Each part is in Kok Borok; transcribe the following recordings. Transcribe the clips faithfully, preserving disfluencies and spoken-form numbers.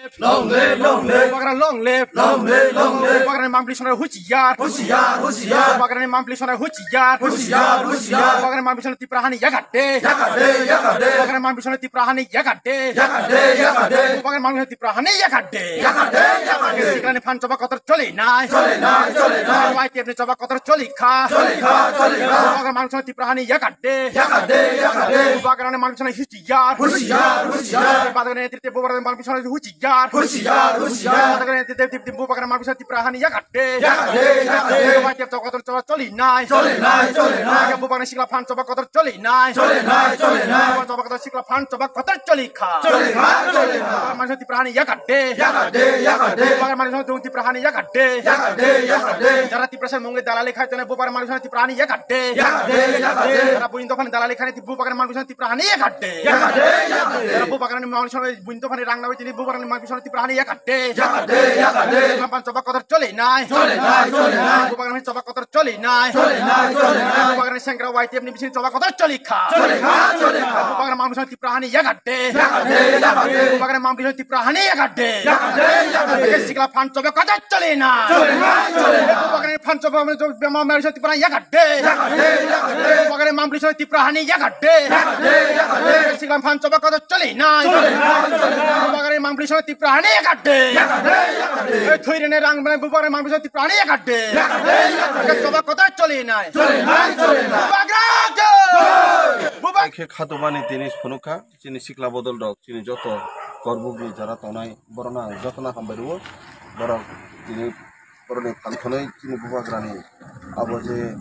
Long live, long live. Bubagra long live. Long live, long live. Bubagrani mangpili sonai huchiyar. Huchiyar, huchiyar. Bubagrani mangpili sonai huchiyar. Huchiyar, huchiyar. Bubagrani mangpili sonai Tipra hani yakade. Yakade, yakade. Bubagrani mangpili sonai Tipra hani yakade. Yakade, yakade. Bubagrani mangpili sonai Tipra hani yakade. Yakade, yakade. Siklani phan choba kotor choli nai. Choli nai, choli nai. Y T F ni choba kotor choli kha. Choli kha, choli kha. Bubagrani mangpili sonai Tipra hani yakade. Yakade, yakade. Bubagrani mangpili sonai Huchiyar. Huchiyar, huchiyar. Bubagrani netrite bubagrani mangpili sonai huchiyar. Huchiyar, huchiyar. Bubagrani netrite tip tip bubagrani mangpili sonai Tipra hani yakade. Yakade, yakade. Bubagrani choba kotor choba choli nai. Choli nai, choli nai. Bubagrani sikla phan choba kotor choli nai. Choli nai, choli nai. Bubagrani choba kotor sikla phan choba kotor choli kha. Choli kha, choli kha. Bubagrani mangpili sonai Tipra hani yakade. Yakade, yakade. Bubagrani mangpili sonai Tipra hani yakade. Yakade, yakade. Jara Tiprasa mungwi dalali khai tene bubagrani mangpili sonai Tipra hani yakade. Yakade, yakade. Jara buin dophani dalali khai Bubagrani mangpili sonai Tipra hani yakade. Yakade, yakade. Jara bubagrani mangpili sonai buin dophani rang nawi tini bubagrani mangpili sonai Tipra hani yakade. Yakade, yakade. Sikla phan choba kotor choli nai. Choli nai, choli nai. Bubagrani choba kotor choli nai. Choli nai, choli nai. Bubagrani sengra Y T F ni bising choba kotor choli kha. Choli kha, choli kha. Bubagrani mangpili sonai Tipra hani yakade. Yakade, yakade. Bubagrani mangpili sonai Tipra hani yakade. Yakade, yakade. Sikla phan choba kotor choli nai. Choli nai, choli nai. Bubagrani phan choba mangpili sonai Tipra hani yakade. Yakade, yakade. Bubagrani mangpili sonai Tipra hani yakade. Yakade, yakade. Sikla phan choba kotor choli nai. Choli nai, choli nai. Bubagrani mangpili sonai Tipra hani yakade. Yakade, yakade. Ei thwi rene rang bwnai bubagrani mangpili sonai Tipra hani yakade. Yakade, yakade. Choba kotor choli nai. Choli nai, choli nai. Bubagra jai. Bubagra. Khe khatumani tini phunukha. Chini sikla bodol rok, chini joto korbuk ni jara tongnai, borok no ang joto no hambai rwo. Borok tini borok ni phan thwnwi chini bubagra ni abo je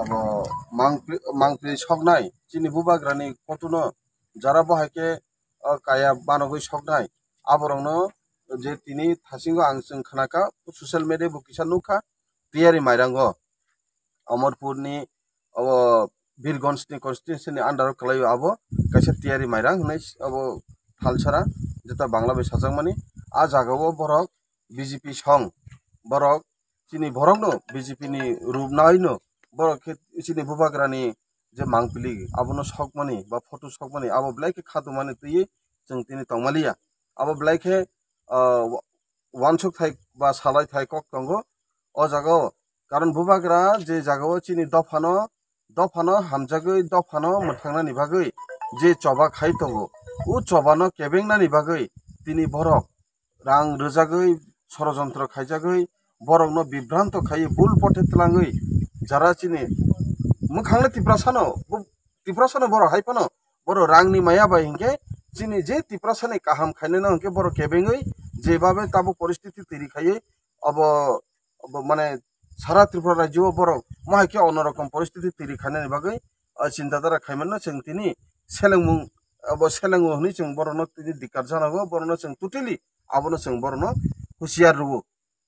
abo mangpli, mangpli soknai, chini bubagra ni koto no jara bo hai khe, o, kaya banogwi soknai. Aborok no je tini thasingo ang chwng khnakha, social media bo kisa nukha, tiyari mairango. Amarpur ni abo Birgonj ni constituency ni under o kwlaio abo kaisa tiyari mairang hinwi abo thalsara jeta Bangla bai sajakmani. A jaga o borok B J P song borok chini borok no B J P ni rup nai no borok khe chini bubagra ni je mangpili abono sokmani ba photo sokmani abo belai khe khatumani twiwi chwng tini tongmaliya. Abo belai khe, ah, wa-, wansuk thai ba salai thai kok tongo o jaga o. Karon bubagra je jaga o chini dophano, dophano hamjagwi, dophano mwthangnani bagwi je choba khai tongo, o chobano kebengnani bagwi tini borok rang rwjagwi, sorojontro khaijagwi, borokno bibranto khaiwi, bul pothe twlangwi, jara chini mwkhangno Tiprasano, bo Tiprasano borok hai phano, borok rangni maya bai hinkhe chini je Tiprasani kaham khainai no hinkhe borok kebengwi jebabe tabuk poristiti tiri khaiwi obo, obo mane sara Tripura rajyo o borok mohai khe ono rokom poristiti tiri khainani bagwi, o chinta dhara khaimano chwng tini selengmung, obo selengo hwnwi chwng borokno tini dikar janago, borokno chwng totally abono chwng borokno husiar rwo.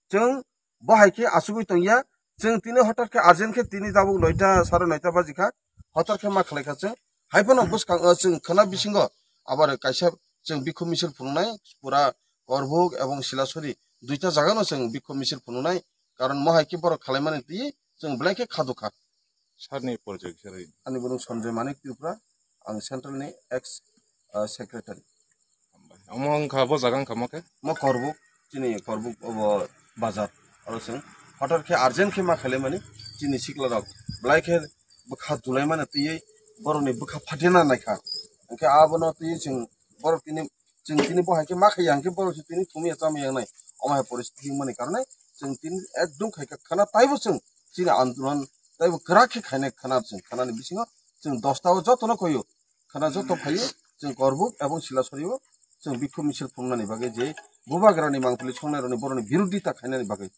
Chwng bo hai khe achugwi tongya. Chwng tini hotar khe urgent khe tini tabuk noita, sare noita baji kha. Hotar khe ma khlai kha chwng. Hai phano bwskang, o, chwng khwna bisingo abo kaisa chwng bikhu misil phunuknai pura Korbuk ebong Silasori duita jaga no chwng bikhu misil phunuknai. Karon mo hai khe borok khlai mani twi chwng belai khe khadu kha. Sir ni porjoi kisa rwi. Ani borok Sanjay Manik Tripura, ang central ni ex, ah, secretary. Omo wngkha bo jaga wngkha mo khe? Mo Korbuk, chini Korbuk obo bazar, oro chwng hotor khe urgent khe ma khailai mani chini sikla rok belai khe bwkha dulai mani twiwi borok ni bwkha phatina naikha, hwnkhe abono twiwi chwng borok tini Chwng tini bo hai khe ma khaiya hwnkhe borok se tini thumya chamya wngnai. Omo hai poristiti wngmani karone chwng tini ekdum khai kha khana taibo chwng chini andolon taibo kwrak khe khainai khana chwng khanani bisingo chwng dosta o jotono khoyo. Khana joto phaio chwng Korbuk ebong Silasori o chwng bikhuk misil phunuknani bagwi je bubagrani mangpili songnairokni borokni birodita khainani bagwi.